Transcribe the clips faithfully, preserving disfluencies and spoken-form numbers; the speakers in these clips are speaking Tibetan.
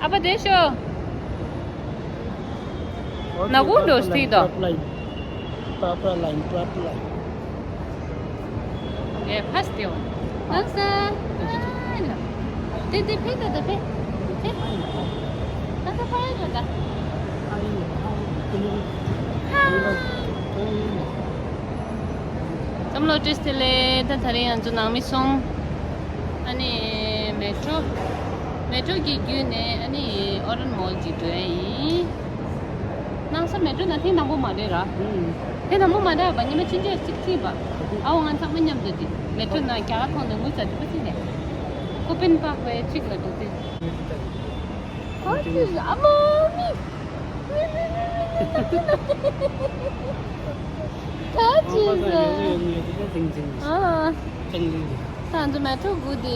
ཨ་ཕ་དེ་ཤོ། ན་གུང་འགྲོ་སྟེ་དོ། Top line, top line, top line. ངས་ཕ་སྟེའོ། ལགས་སོ། དེ་དེ་ཕེབས་ད་ད་ཕེབས། ཕེབས། ད་ད་ཕ་ཡ་འགྲོ་ད། ཧ། བསམ་བློ་བཀྲ་ཤིས་བདེ་ལེགས། ད་དེ་རིང་ང་ཚོ་ནང་མི་གསུམ། ཨ་ནི་མེ་ཊྲོ། མེ་ཊྲོ་གི་བརྒྱུད་ནས་ཨ་ནི་ཨོ་རན་མོལ་གྱི་འགྲོ་ཡ་ཡིན། སྣང་ས་མེ་ཊྲོ་ནང་ཐེངས་དང་པོ་མ་རེད་ར། ཨུམ། ཐེངས་དང་པོ་མ་རེད་པ། ཉི་མ་ཕྱིན་ཆད་གཅིག་ཁྲིད་པ། ཨ་བོ་ང་ཚང་མ་མཉམ་དུ་འགྲིག་མེ་ཊྲོ་ནང་རྒྱ་གར་ཐོག་ནས་ངུ་ཚ་འགྲིག་པ་ཅི་ནས། ཀོ་པན་པག་པའི་གཅིག་ལ་འགྲོ་དུས། ཨ་མ་མི། ད་ཅི་ཟེར། ཨ། ད་ང་ཚོ་མེ་ཊྲོ་སྒུག་དེ།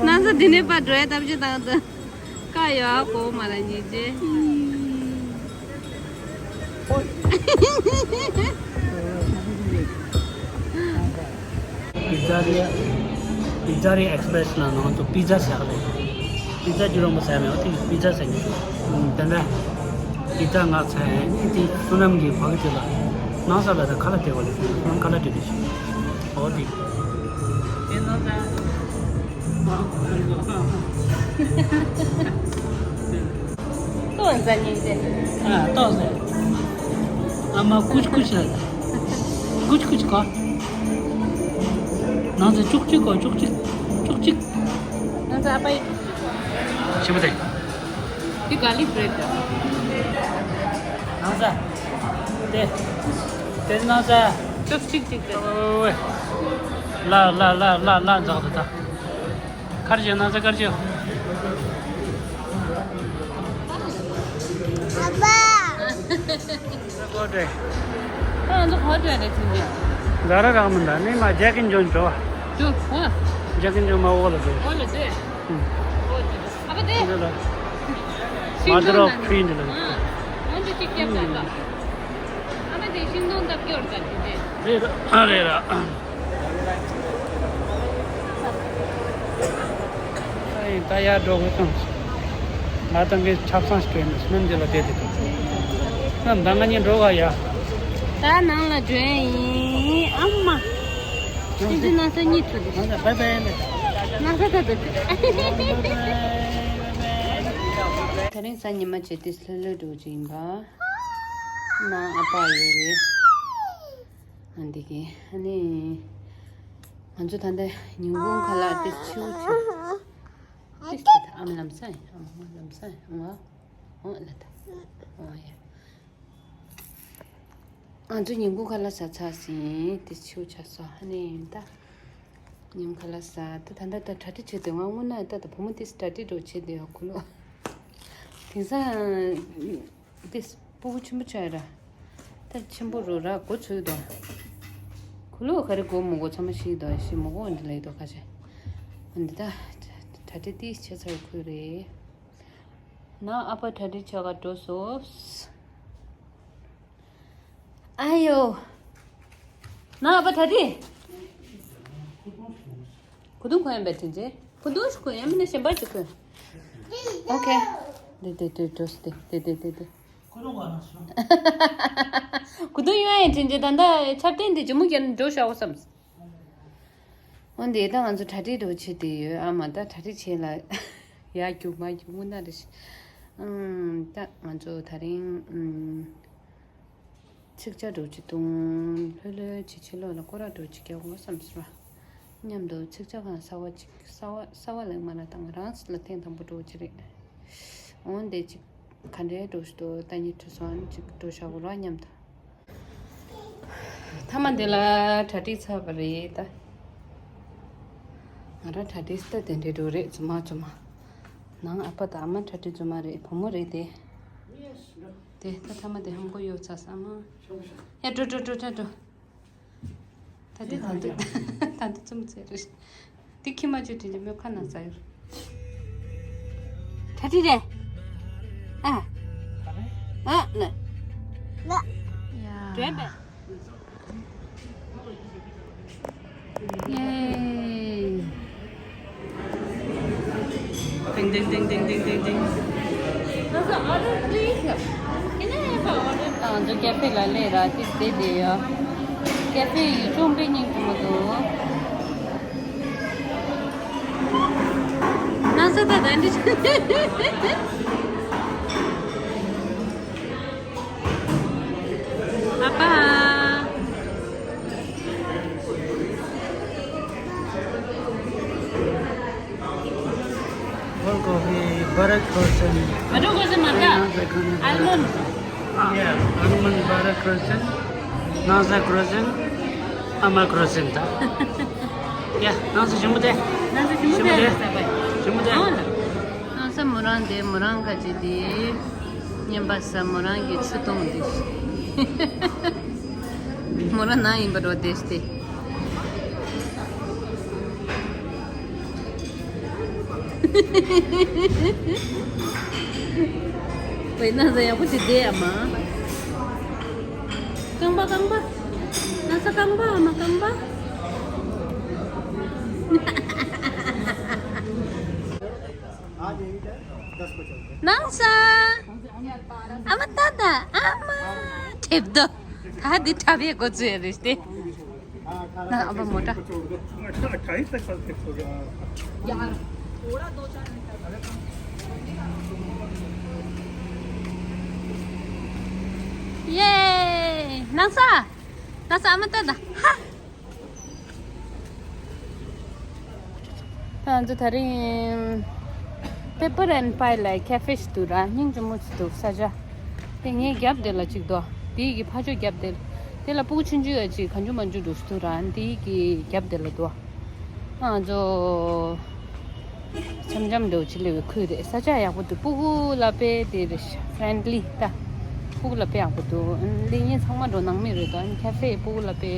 ན་ཚ་འདི་ནས་ཕར་འགྲོ་ཡ་ཐབས་ཤེས་བཏང་དང་། ཀ་ཡོད་ཨ་གོ་མ་ལ་ཉེ་རྗེ། པི་ཛ་རི། པི་ཛ་རི་ཨེག་སི་པི་རེ་སི་ལ་ང་ཚོ་པི་ཛ་ཟ་གི་རེད། པི་ཛ་རྒྱུ་རང་པོ་ཟ་མེད་པ་དེ་པི་ཛ་ཟ་གི་རེད། དེ་འདྲ། པི་ཛ་ང་ཚ་ཡ་ནི་དེ་བསོད་ནམས་ཀྱི་བག་ཅིག་ལ་ནང་ས་ལ་ད་ཁ་ལག་སྤྲད་པ་ལ་བསོད་ནམས་ཁ་ལག་སྤྲད་དེ་ཞིག་འོ་དེ། དེ་ནང་ས། ཏོག་ཟ་ཉིན་ཏེ། ཨ་ཏོག་ཟ། ཨ་མ་ཀུཆ་ཀུཆ་ལ། ཀུཆ་ཀུཆ་གོ། ནང་ས་ཅུག་ཅིག་གོ་ཅུག་ཅིག་ཅུག་ཅིག་ནང་ས་ཨ་ཕ་ཡི་ཅུག་ཅིག་ཆེ་པོ་དེ། དེ་ག་ལི་བྷི་རེཌ་དང་། ནང་ས། དེ། དེ་ནང་ས། ཅུག་ཅིག་ཅིག་དེ། ཨོ་ཝེ། ལ་ལ་ལ་ལ་ལ་འཛག་ཏུ་ད། ཁར་ཅོ་ན་ཚ་ཁར་ཅོ། ཨ་ཕ། ཁོ་ཏྲེ། ཁོ་ང་ཚོ་ཁོ་ཏྲེ་རེད་ཐིན་ཏེ། ཛ་ར་རག་མི་འདའ་ནི་མ་ཇེ་ཀིན་ཇོན་འགྲོ། འགྲོ་ཁོ། ཇེ་ཀིན་ཇོན་མ་འོག་ལ་འགྲོ། འོག་ལ་འགྲོ། ཨུམ། ཨ་ཕ་དེ། འདི་ལ། མ་དུ་རོ་ཁྲིན་འདི་ལ། ཨ། འོན་ཏེ་ཅིག་སྐྱབས་ཙམ་པ། ཨ་ཕ་དེ་ཤིང་སྡོང་བཏབ་སྐྱོར་ཙམ་དེ་དེ། རེད་ར་རེད་ར། ད་ཡར་འགྲོ་དགོས་བསམ་སོང་། ང་ད་ངས་ཆབ་གསང་ཞིག་སྤྲད་ནས་སྨན་འདི་ལ་བསྡད་དེ་འདུག་ང་མདང་ང་གཉིས་འགྲོ་ག་ཡ། ད་ནང་ལ་འགྲོ་ཡ་ཡིན་ཨ་མ། ཅི་ཅི་ན་ས་གཉིད་ཁུག་འདུག་ང་ད་བའི་བའི་ལེ། ན་ས་ད་ད་དེ། དེ་རིང་གཟའ་ཉི་མ་བྱས་ཏེ་ལྷོད་ལྷོད་འགྲོ་གི་ཡིན་པ། ནང་ཨ་ཕ་ཡོད་རེད། ཨ་འདི་གི་ཨ་ནི། ང་ཚོ་ད་ལྟ་ཉིན་གུང་ཁ་ལག་དེ་ཆུ་ཆུ། དེ་ལྟ་ཨམ་ལམ་སང་ཨམ་ལམ་སང་ཨོ་ཨོ་ལ་ད་ཨོ་ཡ། ང་ཚོ་ཉིན་གུང་ཁ་ལག་ཟ་ཚར་ཟིན་དེ་ཆུ་ཆ་སོ་ཨ་ནི་ད། ཉིན་ཁ་ལག་ཟ་ད་ད་ད་ད་གྲ་སྒྲིག་བྱེད་དུས་ང་དངོས་གནས་ད་ད་བུ་མོ་དེ་གྲ་སྒྲིག་འགྲོ་བྱེད་དུས་ཡ་ཁུ་ལོ། དེང་སང་། དེ་སྤུ་གུ་ཆེན་པོ་ཆགས་ར། ད་ཆེན་པོ་རུ་ར་མགོ་ཚོས་དོ། གུ་ལུ་ག་རེ་མགོ་མོ་མགོ་ཚང་མ་ཤི་དོ་ཤི་མོ་གོ་འདི་ལ་ཡི་དོ་ཁ་ཆེ། འདི་ད་གྲ་སྒྲིག་ཏིས་ཆེ་ཚར་ཁུལ་རེད། ན་ཨ་ཕ་གྲ་སྒྲིག་ཆ་ག་འགྲོ་སོ། ཨ་ཡོ། ན་ཨ་ཕ་གྲ་སྒྲིག་གུ་དུང་ཁོ་ཡང་བེད་དྲིན་ཆེ། གུ་དུང་ཞིག་ཁོ་ཡང་མིན་ན་གཞན་པ་ཞིག་ཁོ། ཨོ་ཁེ། དེ་དེ་དེ་འགྲོ་སི་དེ་དེ་དེ་དེ་དེ། གུ་དུང་ཡོང་ཡང་དྲིན་ཆེ་ད་ལྟ་ཆབ་སྟེང་དེ་ཇི་མུ་གྱར་འགྲོ་ཤག་འོ་བསམ། འོན་ཏེ་ད་ང་ཚོ་གྲ་སྒྲིག་འགྲོ་བྱེད་དེ་ཡོད་ཨ་མ་ད་གྲ་སྒྲིག་བྱེད་ལ། ཡ་རྒྱུག་མ་རྒྱུག་དངོས་གནས་རེ་ཞིག་ཨང་ད་ང་ཚོ་ད་རིང་ཨང་། ཚིག་ཇ་འགྲོ་ཅི་བཏུང་། ལྷོད་ལྷོད་ཅི་ཕྱི་ལོགས་ལ་སྐོར་ར་འགྲོ་ཅི་རྒྱག་དགོས་བསམ་སོང་། མཉམ་དུ་ཚིག་ཇ་གང་གསར་བ་ཅིག་གསར་བ་གསར་བ་ལེགས་མ་ལ་བཏང་རང་ལ་ཐེངས་དང་པོ་འགྲོ་ཅི་རེད། འོན་ཏེ་ཅིག་ག་འདྲའི་འགྲོ་ཞིག་འདུག་ད་ཉི་ཁྲི་སོང་ཅིག་འགྲོ་བཞག་གོ་ར་མཉམ་དུ། མཐའ་མ་འདི་ལ་གྲ་སྒྲིག་ཚར་བ་རེད་ད། ང་རང་གྲ་སྒྲིག་སྟ་དེ་འདྲའི་འགྲོ་རེད་རྫུན་མ་རྫུན་མ། ནང་ཨ་ཕ་དང་ཨ་མ་གྲ་སྒྲིག་རྫུན་མ་རེད་བུ་མོ་རེད་དེ། དེ་ད་ཐ་མ་དེ་ཧམ་གོ་ཡོད་ཚ་ས་མ། ཡ་འགྲོ་འགྲོ་འགྲོ་འགྲོ་འགྲོ། ད་དེ་ད་དུ་ད་དུ་ཙུམ་ཚེ་རེད། དེ་ཁྱི་མ་ཅོ་དྲིན་ཅི་མོ་ཁ་ན་ས་ཡོད། ད་དེ་རེད། ཨ། ཨ་ལ། ཡ། དྲན་པས། Yay. Ding, ding, ding, ding, ding, ding, ding. That's the order, please. Can I have an order? ང་ཚོ་ཀེ་ཧྥེ་ལ་སླེབས་ར་ཅིག་བསྡད་བསྡད་ཡོད། ཀེ་ཧྥེ་ཡི་ཅུང་པའི་སྙིང་རྗེ་མོ་འདུག་ན་ས་ད་ད་འདི། ཨ་ཕ། Cold coffee, butter croissant. Butter croissant མ་རེད། Almond. Yeah, almond butter croissant, ན་ས་croissant, ཨ་མ་croissant ད། Yeah, ན་ས་ཞིམ་པོ་དེ། ན་ས་ཞིམ་པོ་དེ། ཞིམ་པོ་དེ། ཨོ་ལ། ན་ས་མོ་རང་དེ་མོ་རང་ཁ་ཅིག་དེ། ཉན་པ་ས་མོ་རང་གི་ཆུ་དུང་དེ། མོ་རང་ནང་ཡིན་པ་འགྲོ་དེ་སྟེ། བའི་ན་ས་ཡག་པོ་ཞིག་བསྡད་ཨ་མ། རྐང་པ་རྐང་པ། ན་ས་རྐང་པ་ཨ་མ་རྐང་པ། ནང་ས། ཨ་མ་ད་ད་ཨ་མ། ཐེབ་དོ། ད་འདི་ཐབ་ཡེ་གོ་ཚུལ་ཡེ་རེད་སྟེ། ན་ཨ་མ་མོ་ཊ། ཡེ། ནང་ས། ནང་ས་ཨ་མ་ད་ད་ཧ། ད་ང་ཚོ་དེ་རིང་Paper and Pie ལ་ཁེ་ཧྥེ་ཞིག་འདུག་ར། སྙིང་རྗེ་མོ་ཞིག་འདུག་ས་ཆ། དེ་ངའི་རྒྱབ་དེ་ལ་གཅིག་འདུག་དེའི་གི་ཕ་ཇོ་རྒྱབ་དེ། དེ་ལ་སྤུ་གུ་ཆུང་ཆུང་ཡ་གཅིག་གང་བྱུང་མང་བྱུང་འདུག་འདུག་ར། དེའི་གི་རྒྱབ་དེ་ལ་འདུག་ང་ཚོ་འཆམ་འཆམ་འདྲ་བོ་ཅིག་སླེབས་པའི་ཁུལ་རེད། ས་ཆ་ཡག་པོ་འདུག་སྤུ་གུ་ལ་དཔེ་དེ་རེད། Friendly ད། སྤུ་གུ་ལ་དཔེ་ཡག་པོ་འདུག་ལེགས་ཉེས་ཚང་མ་འགྲོ་ནང་མི་རེད་དོ། ཁེ་ཧྥེ་སྤུ་གུ་ལ་དཔེ་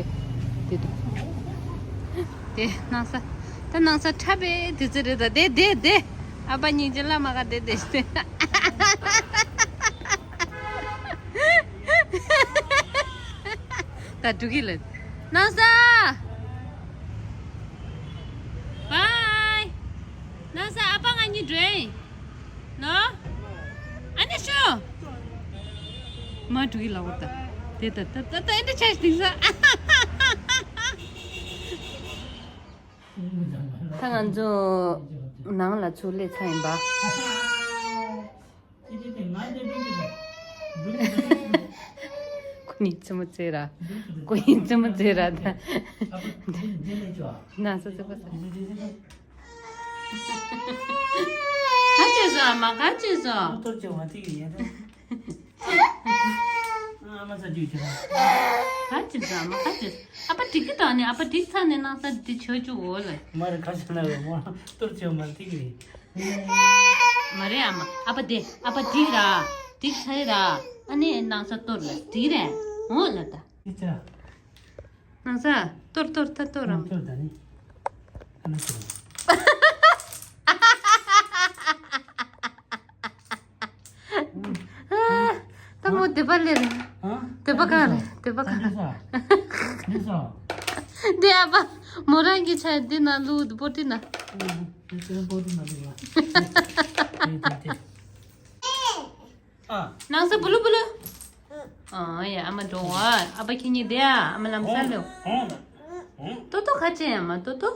དེ་འདུག་དེ་ནང་ས། ད་ནང་ས་འཁྲབ་པའི་དུས་ཚོད་རེད་ད། དེ་དེ་དེ། ཨ་ཕ་སྙིང་རྗེ་བླ་མ་ག་དེ་དེ་དེ། ད་འགྲོ་གི་ལ། ནང་ས། Bye. ནང་ས་ཨ་ཕ་ང་གཉིས་འགྲོ་ཡིན། ནོ། ཨ་ནེ་ཤོ། མ་འགྲོ་གི་ལ་འོ་ད། དེ་ད་ད་ད་ད་ཨེ་འདྲ་ཆ་ཞིག་དེང་ས། ད་ང་ཚོ་ནང་ལ་ཚུར་སླེབས་ཚར་ཡིན་པ། ཁོ་གཉིས་རྩེད་མོ་རྩེ་ར། ཁོ་གཉིས་རྩེད་མོ་རྩེ་ར་ད། ན་ས་རྩེ་པ་ས། ག་བྱས་སོང་ཨ་མ། ག་བྱས་སོང་། ཨ་མ་ས་ཅིག་བྱས། ག་བྱས་སོང་ཨ་མ། ག་བྱས་སོང་། ཨ་ཕ་འགྲིག་གི་དང་ནི། ཨ་ཕ་འགྲིག་ཚར་ནས་ནང་ས་འདི་ཆོས་བཅུག་འོ་ལ། མ་རེད། ཁ་ཤ་ན་རེད་མོ། གཏོར་བྱས་མ་ཐིག་རེད། མ་རེད་ཨ་མ། ཨ་ཕ་དེ་ཨ་ཕ་འགྲིག་ར། འགྲིག་ཚར་ར། ཨ་ནི་ནང་ས་གཏོར་ལ་འགྲིག་རེད་འོ་ལ་ད། ཨི་ཙི། ནང་ས། གཏོར་གཏོར་ད་གཏོར་རམ། གཏོར་ད་ནི། ཨ་ན་གཏོར། ད་མོ་དེ་པ་ལེ་རེད། དེ་པ་གང་རེད། དེ་པ་གང་རེད། འདི་ཨ་ཕ་མོ་རང་གི་ཆ་འདི་ན་ལུ་འདི་པོ་ཏི་ན། འདི་པོ་ཏི་ན་ལུ་ལ། ནང་ས་བུ་ལུ་བུ་ལུ། ཨ་ཡ་ཨ་མ་འགྲོ་བ། ཨ་ཕ་ཁྱེད་གཉིས་བསྡད་ཨ། ཨ་མ་ལམ་སང་ལོ། ཏོ་ཏོ་ཁ་ཆེ་ཡ་མ་ཏོ་ཏོ།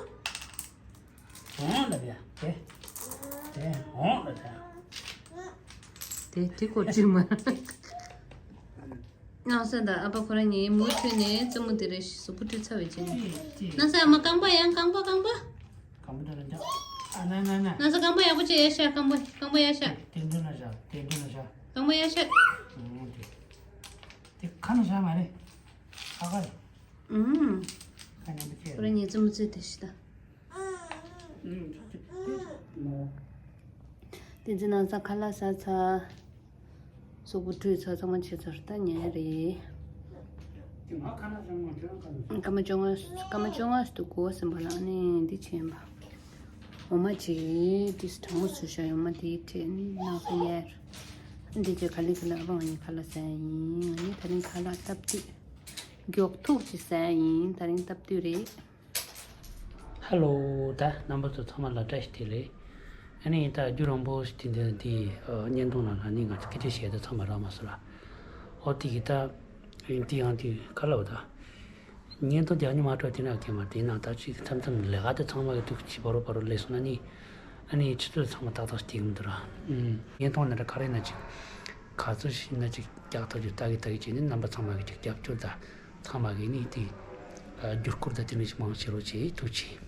དེ་དེ་སྐོར་ཅིག་མ། ནང་ས་དང་ཨ་ཕ་ཁོ་རང་གཉིས་མུ་མཐུད་ནས་རྩེད་མོ་དེ་རེ་ཞིག་གཟུགས་པོ་བཀྲུས་ཚར་བའི་རྗེས་ནས། ནང་ས་ཨ་མ་རྐང་པ་ཡང་རྐང་པ་རྐང་པ། གང་པོ་འདྲ་ར་འཇག་ཨ་ན་ན་ན། ན་ས་རྐང་པ་ཡག་པོ་བྱས་ཡར་བཞག་རྐང་པ་རྐང་པ་ཡར་བཞག་དེ་འདྲ་ན་བཞག་དེ་འདྲ་ན་བཞག་རྐང་པ་ཡར་བཞག་ཨུམ། དེ་དེ་ཁ་ན་བཞག་མ་རེད། ཁ་ཁ་རེད། ཨུམ། ཁ་ཉན་པ་ཁྱེད་ཁོ་རང་ཉིད་ཙམ་ཚོད་དེ་ཤི་ད། ཨུམ། དེ་ཚོ་ན་ས་ཁ་ལག་ཟ་ཚར། གཙོ་བོ་བཀྲུས་ཚར་ཚང་མ་བྱས་ཚར་ད་ཉལ་རེད། སྐར་མ་བཅོ་ལྔ་སྐར་མ་བཅོ་ལྔ་ཞིག་ཏུ་གོ་ཟིན་པ་ལ་ཨ་ནི་འདི་བྱས་པ། འོ་མ་ཅིག་ཏིས་གྲང་མོ་བཟོས་ཤག་འོ་མ་དེའི་ཁྲིད་ནང་ས་ཉལ། འདི་ཅིག་ག་ལེ་ག་ལེ་ཨ་ཕ་ང་གཉིས་ཁ་ལག་ཟ་ཡ་ཡིན། ང་གཉིས་དེ་རིང་ཁ་ལག་སྟབས་བདེ། མགྱོགས་ཐུག་ཅིག་ཟ་ཡ་ཡིན། དེ་རིང་སྟབས་བདེ་རེད། ཧེ་ལོ། ད་རྣམ་པ་ཚོ་ཚང་མ་ལ་བཀྲ་ཤིས་བདེ་ལེགས། ཨ་ནི་ད་རྒྱུན་རིང་པོ་ཞིག་དེ་འདི་འདི་བརྙན་ཐུང་ནང་ལ་ནི་ང་ཚོ་སྐད་ཆ་བཤད་དེ་ཚང་མ་རག་མ་སོང་ར། ཨོ་དེ་གི་ད་དེ་ཡང་དེ་ག་ལབ་ད། བརྙན་ཐུང་རྒྱག་མྱོང་མ་འགྲོ་དེ་ན་གལ་མ་དེ་ན་ད་ཅིག་མཚམས་མཚམས་ལས་ཀ་དེ་ཚང་མ་གི་དུས་ཀྱི་བར་རོ་བར་རོ་ལས་སོང་ན་ནི། ཨ་ནི་ཆུ་ཚོད་ཚང་མ་ཏག་ཏག་ཞིག་དེ་གི་མི་འདུག་ར། བརྙན་ཐུང་ནི་ར་ག་རེ་ན་ཅིག་ག་ཚོད་ཞིག་ན་ཅིག་རྒྱག་ཐུབ་རྒྱུ་ད་གི་ད་གི་བྱས་ནས་རྣམ་པ་ཚང་མ་གི་ཅིག་རྒྱབ་སྐྱོར་དང་། ཚང་མ་གི་ནི་དེ་བརྒྱུད་སྐུར་དང་དེ་འདྲ་ཞིག་མང་བྱེད་རོགས་བྱེད། ཐུགས་རྗེ་ཆེ།